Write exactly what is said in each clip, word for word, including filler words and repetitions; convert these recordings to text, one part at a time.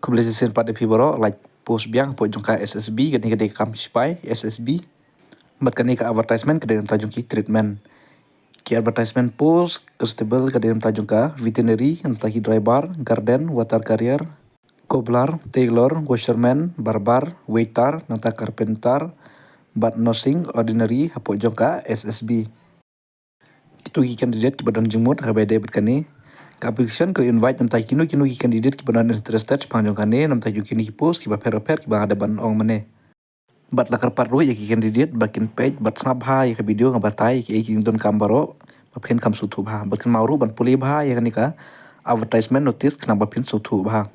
Khublei shisien pat ïa phi baroh, lait post biang hapoh jong ka S S B, kane ka dei ka kam sipai S S B. Bad kane ka advertisement ka dei na bynta jong ki tradesmen. Ki advertisement post constable ka dei na bynta jong ka veterinary, na bynta ki driver, garden, water carrier, cobbler, tailor, washerman, barber, waiter, na bynta carpenter bad nursing ordinary hapoh jong ka S S B. Kito ki candidate kiba don jingmut ha kaba ïadei bad kane ka application ka la invite na bynta kino kino ki candidate kiba don interested shaphang jong kane, na bynta jong kine ki post kiba pher bapher kiba nga dep ban ong mynne. Bad la kyrpad ruh ïa ki candidate ba kin peit bad sngap bha ïa ka video nga batai ïa ki, ïa ki jingdonkam baroh, ba phin kham sngewthuh bha, bad kynmaw ruh ban pule bha ïa kane ka advertisement notice khnang ba phin sngewthuh bha.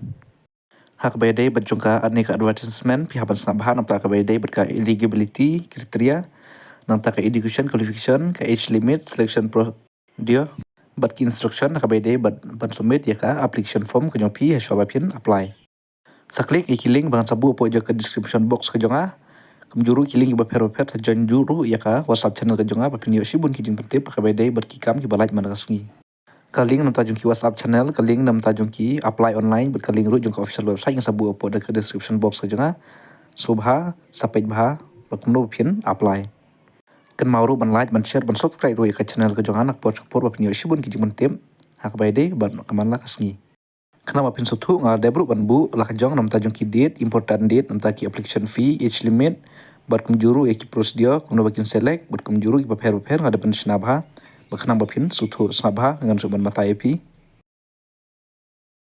Ha kaba ïadei bad jong kane ka advertisement phi hap ban sngap bha na bynta kaba ïadei bad ka eligibility criteria, na bynta ka education qualification, ka age limit, selection procedure bad ki instruction ha kaba ïadei bad ban submit ïa ka application form ka jong phi hashwa ba phin apply. Sa klik ïa ki link ba ngan sa buh hapoh jong ka description box ka jong nga. Kumjuh ruh ki link kiba pher bapher, sa join juh ruh ïa ka WhatsApp channel ka jong nga ba phin ïoh shibun ki jingpyntip ha kaba ïadei bad ki kam kiba lait man la ka sngi. Ka link na bynta jong ki WhatsApp channel, ka link na bynta jong ki apply online bad ka link ruh jong ka official website ngan sa buh hapoh da ka description box ka jong nga. Sngewbha sa peit bha bad kumno ba phin apply. Kynmaw ruh ban like, ban share, ban subscribe ruh ïa ka channel ka jong nga, na ka por sha ka por ba phin ïoh shibun ki jingpyntip ha kaba ïadei bad ka man la ka sngi. Khnang ba phin sngewthuh nga la dep ruh ban buh la ka jong na bynta jong ki date, important date, na bynta ki application fee, age limit bad kumjuh ruh ïa ki procedure kumno ba kin select bad kumjuh ruh kiba pher bapher, nga dep ban shna bha bad khnang ba phin sngewthuh sngap bha ngan shu ban batai ïa phi.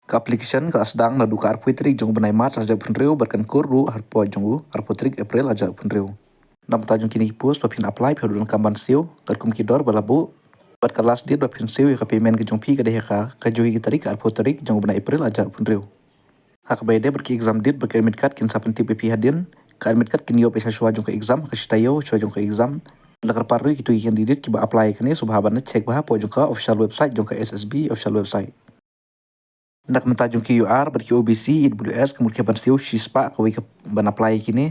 Ka application ka la sdang naduh ka arphew tarik jong u bnai March arhajar arphew hynriew bad kan kur ruh hapoh jong u arphew tarik April arhajar arphew hynriew. Na bynta jong kine ki post ba phin apply phi hap donkam ban siew katkum ki dor ba la buh. Bad ka last date ba phin siew ïa ka payment ka jong phi ka dei ha ka, kajuh hi ka tarik, ka arphew tarik jong u bnai April arhajar arphew hynriew. Ha kaba ïadei bad ki exam date bad ka admit card kin sa pyntip ïa phi hadien. Ka admit card kin ïoh phi shuwa jong ka exam, ka shi taïew shuwa jong ka exam. La kyrpad ruh ïa kito ki candidate kiba apply ïa kane sngewbha ban check bha hapoh jong ka official website jong ka S S B official website. Na ka bynta jong ki U R bad ki O B C, E W S, ka mut ki hap ban siew shispah kawei ka ban apply ïa kine.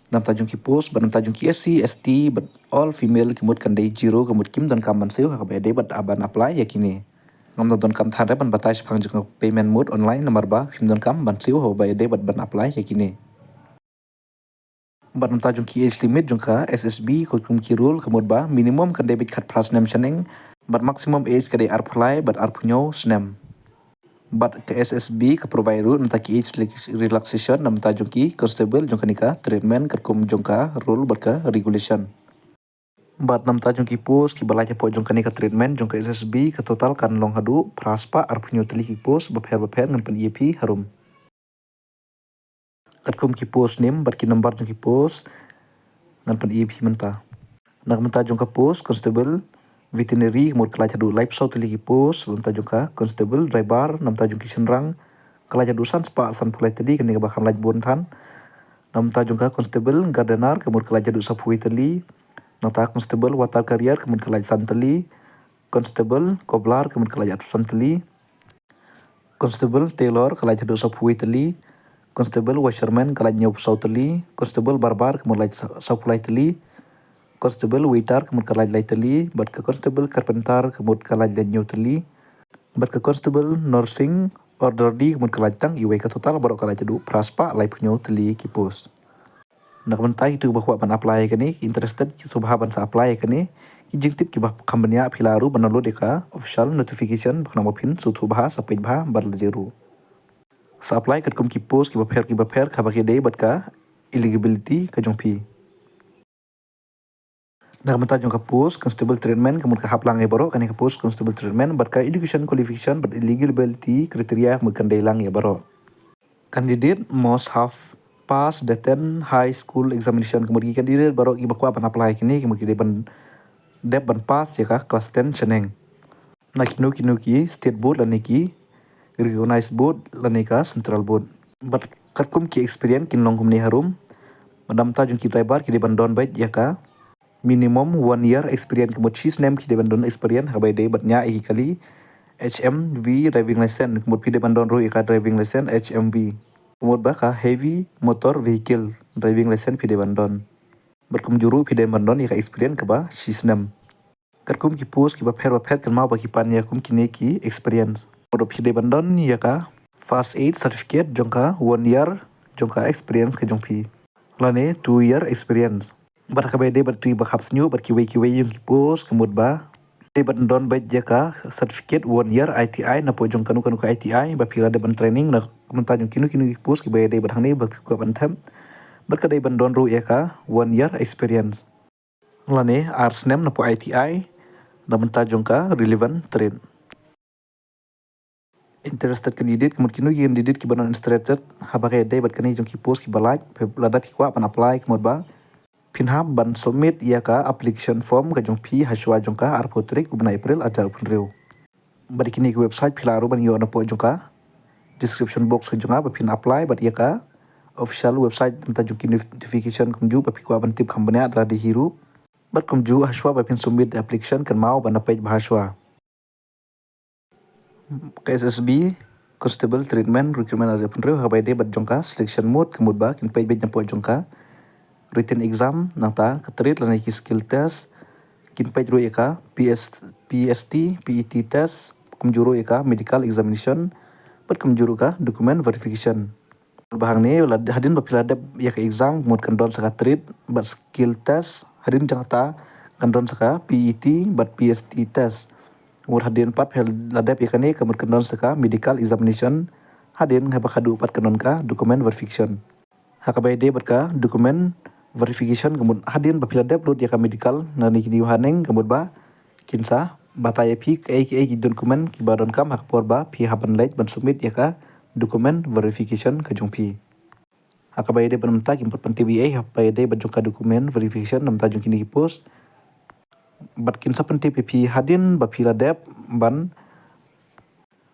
Na ka bynta jong ki post, bad na ka bynta jong ki S C, S T bad all female, ka mut kan dei zero, ka mut kim donkam ban siew ha kaba ïadei bad ban apply ïa kine. Ngam da donkam than re ban batai shaphang jong ka payment mode online namar ba kim donkam ban siew ha kaba ïadei bad ban apply ïa kine. Bad na ka bynta jong ki age limit jong ka S S B, katkum ki rule ka mut ba minimum kan dei beit khatphra snem shaneng, bad maximum age ka dei arphew lai bad arphew hynñiew snem. Bad ka S S B ka provide ruh na ka bynta ki age relax-, relaxation na ka bynta jong ki constable jong kane ka tradesmen katkum jong ka rule bad ka regulation. Bad na ka bynta jong ki post kiba lait hapoh jong kane ka tradesmen jong ka S S B, ka total kan long haduh phra spah arphew hynñiew tylli ki post bapher bapher, ngan pyni ïa phi harum. Katkum ki post name bad ki number jong ki post ngan pyni ïa phi mynta. Na ka bynta jong ka post constable veterinary ka mut ka lait haduh laiphew saw tylli ki post. Na ka bynta jong ka constable driver, na ka bynta jong ki shynrang ka lait haduh san spah sanphew lai tylli, kane kaba kham lait bun than. Na ka bynta jong ka constable gardener ka mut ka lait haduh saphew wei tylli. Na ka bynta constable water carrier ka mut ka lait san tylli. Constable cobbler ka mut ka lait arphew san tylli. Constable tailor ka lait haduh saphew wei tylli. Constable washerman ka lait hynñiewphew saw tylli. Constable barber ka mut lait sa-, saphew lai tylli. Constable waiter ka mut ka lait lai tylli. Bad ka constable carpenter ka mut ka lait laiphew hynñiew tylli. Bad ka constable nursing orderly ka mut ka lait tang iwei. Ka total baroh ka lait haduh phra spah laiphew hynñiew tylli ki post. Na ka bynta kito kiba kwah ban apply ïa kane, ki interested ki sngewbha ban sa apply ïa kane. Ki jingtip kiba kham bniah phi lah ruh ban download ïa ka official notification ba khnang ba phin sngewthuh bha, sa peit bha bad lade ruh. Sa apply katkum ki post kiba pher kiba pher, kaba ïadei bad ka eligibility ka jong phi. Na ka bynta jong ka post constable tradesmen ka mut ka hap lang ïa baroh, kane ka post constable tradesmen, bad ka education qualification bad eligibility criteria ka mut kan dei lang ïa baroh. Candidate must have passed the ten high school examination. Ka mut ki candidate baroh kiba kwah ban apply kine, ka mut ki dei ban dep ban pass ïa ka class ten shaneng na kino kino ki state board lane ki recognized board lane ka central board. Bad katkum ki experience kin long kumne harum. Bad na ka bynta jong ki driver ki dei ban don beit ïa ka minimum one year experience, ka mut shi snem ki dei ban don experience ha kaba ïadei bad ñiah ïa ki kali H M V driving license, ka mut phi dei ban don ruh ïa ka driving license H M V. Ka mut ba ka heavy motor vehicle driving license phi dei ban don. Bad kumjuh ruh phi dei ban don ïa ka experience kaba shi snem. Katkum ki post kiba pher bapher, kynmaw ba ki pan ïa kum kine ki experience. Ka mut phi dei ban don ïa ka first aid certificate jong ka one year jong ka experience ka jong phi, lane two year experience. Bad ha kaba ïadei bad kito kiba hap sniew bad kiwei kiwei jong ki post, ka mut ba dei ban don beit ïa ka certificate one year I T I napoh jong kano kano ka I T I ba phi la dep ban training na ka bynta jong kino kino ki post kiba ïadei bad hangne ba phi kwah ban thep. Bad ka dei ban don ruh ïa ka one year experience, lane ar snem napoh I T I na ka bynta jong ka relevant trade. Interested candidate, ka mut kino ki candidate kiba non interested ha kaba ïadei bad kane jong ki post kiba lait, lada phi kwah ban apply, ka mut ba phin hap ban submit ïa ka application form ka jong phi ha shuwa jong ka arphew tarik u bnai April arhajar arphew hynriew. Bad ïa kine ki website phi lah ruh ban ïoh napoh jong ka description box ka jong nga ba phin apply, bad ïa ka official website na ka bynta jong ki notification kumjuh ba phi kwah ban tip kham bniah da lade hi ruh. Bad kumjuh ha shuwa ba phin submit application, kynmaw ban da peit bha ha shuwa. Ka S S B Constable Trade Men Recruitment arhajar arphew hynriew ha kaba ïadei bad jong ka selection mode, ka mut ba kin peit beit napoh jong ka written exam, nangta ka trade lane ki skill test, kin peit ruh ïa ka P S, P S T, P E T test, kumjuh ruh ïa ka medical examination, bad kumjuh ruh ka document verification. Ba hangne la, hadien ba phi la dep ïa ka exam, ka mut kan don sa ka trade bad skill test, hadien jong kata kan don sa ka P E T bad P S T test. Ka mut hadien pat phi la dep ïa kane, ka mut kan don sa ka medical examination, hadien haba khatduh pat kan don ka document verification. Ha kaba ïadei bad ka document verification, ka mut hadien ba phi la dep lut ïa ka medical lane kine ki haneng, ka mut ba kin sa batai ïa phi kaei kaei ki document kiba donkam ha ka por ba phi hap ban leit ban submit ïa ka document verification ka jong phi. Ha kaba ïadei bad mynta kim pat pyntip ei ei ha kaba ïadei bad jong ka document verification na ka bynta jong kine ki post. Bad kin sa pyntip ïa phi hadien ba phi la dep ban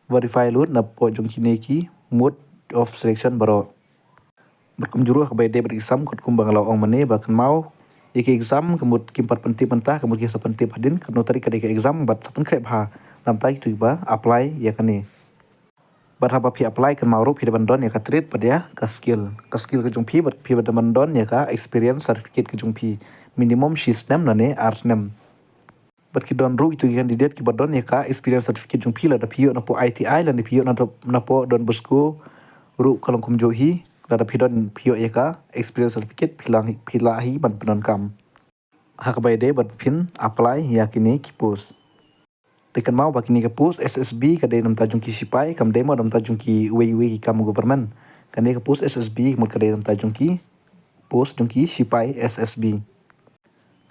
verify lut napoh jong kine ki mode of selection baroh. Bad kumjuh ruh ha kaba ïadei bad exam, katkum ba nga la ong mynne, ba kynmaw ïa ki exam, ka mut kim pat pyntip mynta, ka mut kin sa pyntip hadien katno tarik ka dei ka exam, bad sa pynkhreh bha na ka bynta kito kiba apply ïa kane. Bad haba phi apply, kynmaw ruh phi dei ban don ïa ka trade bad ïa ka skill. Ka skill ka jong phi, bad phi dei ban don ïa ka experience certificate ka jong phi, minimum shi snem lane ar snem. Bad ki don ruh kito ki candidate kiba don ïa ka experience certificate jong phi lada phi ïoh napoh I T I lane phi ïoh napoh, napoh Don Bosco ruh ka long kumjuh hi. Lada phi don, phi ïoh ïa ka experience certificate, phi lah, phi lah hi ban pyndonkam ha kaba ïadei bad phin apply ïa kine ki post. Te kynmaw ba kine ki post S S B ka dei na ka bynta jong ki sipai, kam dei mo na ka bynta jong kiwei kiwei ki kam government. Kane ka post S S B ka mut ka dei na ka bynta jong ki post jong ki sipai S S B.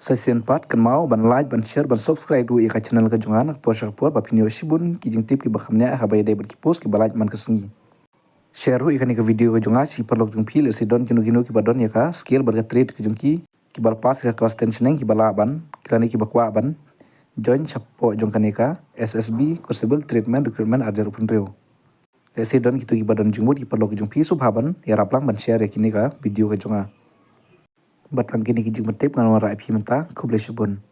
Sa shisien pat kynmaw ban like, ban share, ban subscribe ruh ïa ka channel ka jong nga, na ka por sha ka por ba phin ïoh shibun ki jingtip kiba kham bniah ha kaba ïadei bad ki post kiba lait man ka sngi. Share ruh ïa kane ka video ka jong nga sha ki paralok jong phi, lehse don kino kino kiba don ïa ka skill bad ka trade ka jong ki, kiba la pass ïa ka class ten shaneng, kiba lah ban, lane kiba kwah ban join shapoh jong kane ka S S B Constable Trade Men Recruitment arhajar arphew hynriew. Lehse don kito kiba don jingmut, ki paralok jong phi, sngewbha ban ïarap lang ban share ïa kine ka video ka jong nga. Bad tang kine ki jingpyntip ngan wanrah ïa phi mynta. Khublei shibun.